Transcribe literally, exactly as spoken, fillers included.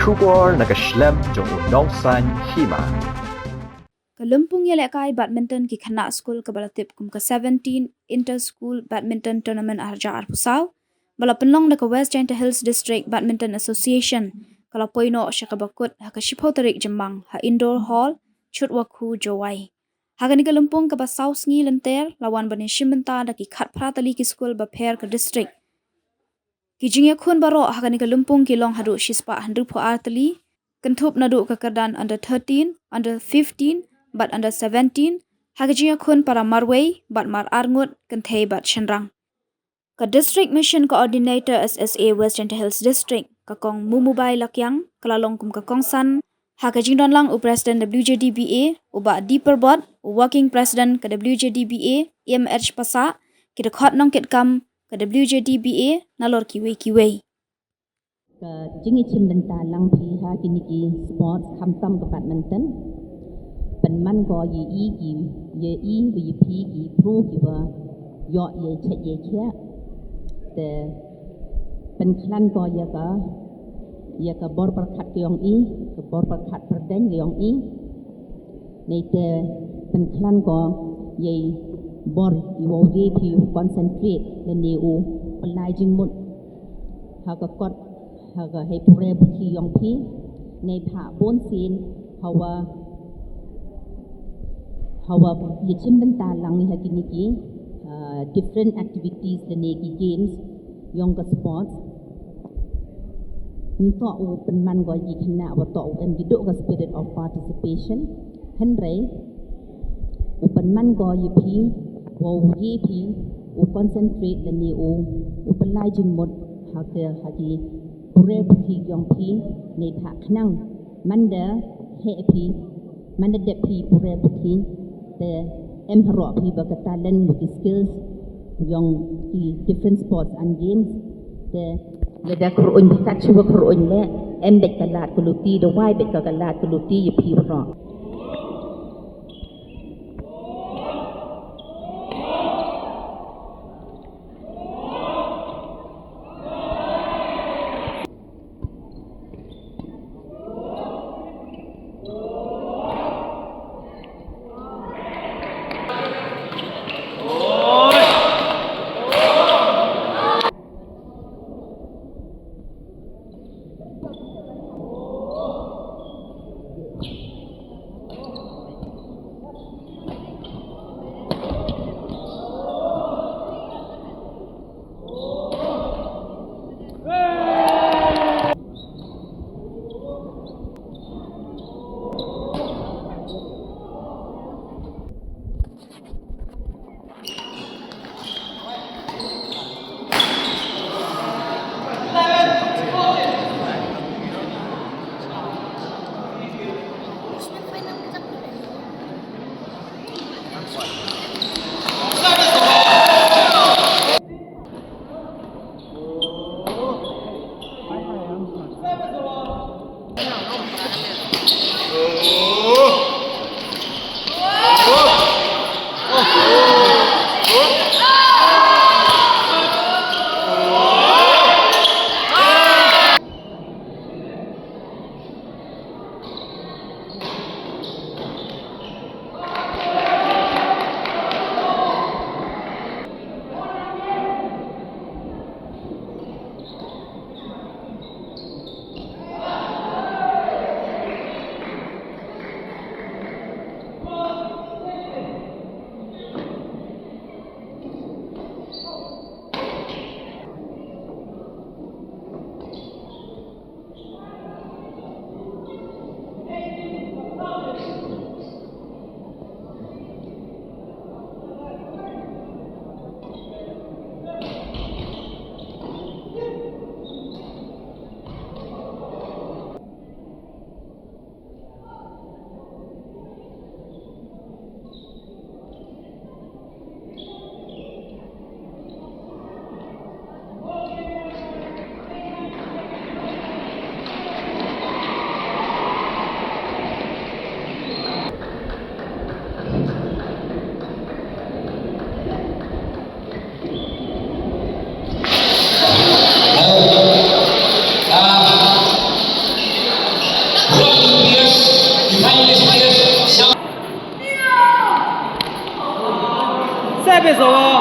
Khubor na ka shlem jong u Nongsaiñ Hima. Ka lympung ïalehkai badminton ki khynnah skul kaba la tip kum ka seventeen Inter School Badminton Tournament arhajar arphew saw, ba la pynlong da ka West Jaintia Hills District Badminton Association, ka la poi noh sha kaba kut ha ka shiphew tarik Jymmang ha Indoor Hall, Chutwakhu, Jowai. Ha kane ka lympung kaba saw sngi lynter, la wan ban ïashim bynta da ki khatphra tylli ki skul bapher ka district. Ki jingïakhun baroh ha kane ka lympung ki long haduh shispah hynriewphew ar tylli, kynthup naduh ka kyrdan under thirteen, under fifteen, bad under seventeen, ha ka jingïakhun para marwei, bad mar arngut, kynthei bad shynrang. Ka District Mission Coordinator S S A West Jaintia Hills District, ka Kong Mumubai Lakiang, ka la long kum ka kongsan ha ka jingdon lang u President W J D B A, u Bah D. Pyrbot, u Working President ka W J D B A, M H Passah, ki dkhot nongkitkam ka W J D B A, nalor kiwei kiwei. Ka jingïashim bynta lang phi ha kine ki sports, khamtam ka badminton. Pynman ko ïa i ki, ïa i ba ïa phi ki bru kiba ïoh ïa chet ïa khiah. Te pynkhlaiñ ko ïa ka, ïa ka bor pyrkhat ka ïong i, ka bor pyrkhat pyrdaiñ ka ïong i. Nei te pynkhlaiñ ko ïa i bor i wow ïa phi u concentrate lane u pynlait jingmut ha ka kot, ha ka hei pule puthi ïong phi. Neibhah bun sien hawa, hawa ïashim bynta lang ha kine ki, uh, different activities lane ki games ïong ka sports. Ym toh u pynman ko ïa ki khynnah, wat toh u em ki duh ka spirit of participation. Hynrei u pynman ko ïa phi, wow ïa phi u concentrate lane u, u pynlait jingmut ha ka, ha ki pule puthi ïong phi, neibhah khnang man da heh phi, man da dep phi pule puthi, te em haroh phi ba ka talent, ba ki skills ïong ki different sports and games. Te lada khruiñ phi kat shuwa khruiñ leh, em beit ka lad ka luti, da wai beit ka, ka lad ka luti ïa phi baroh. Sawa,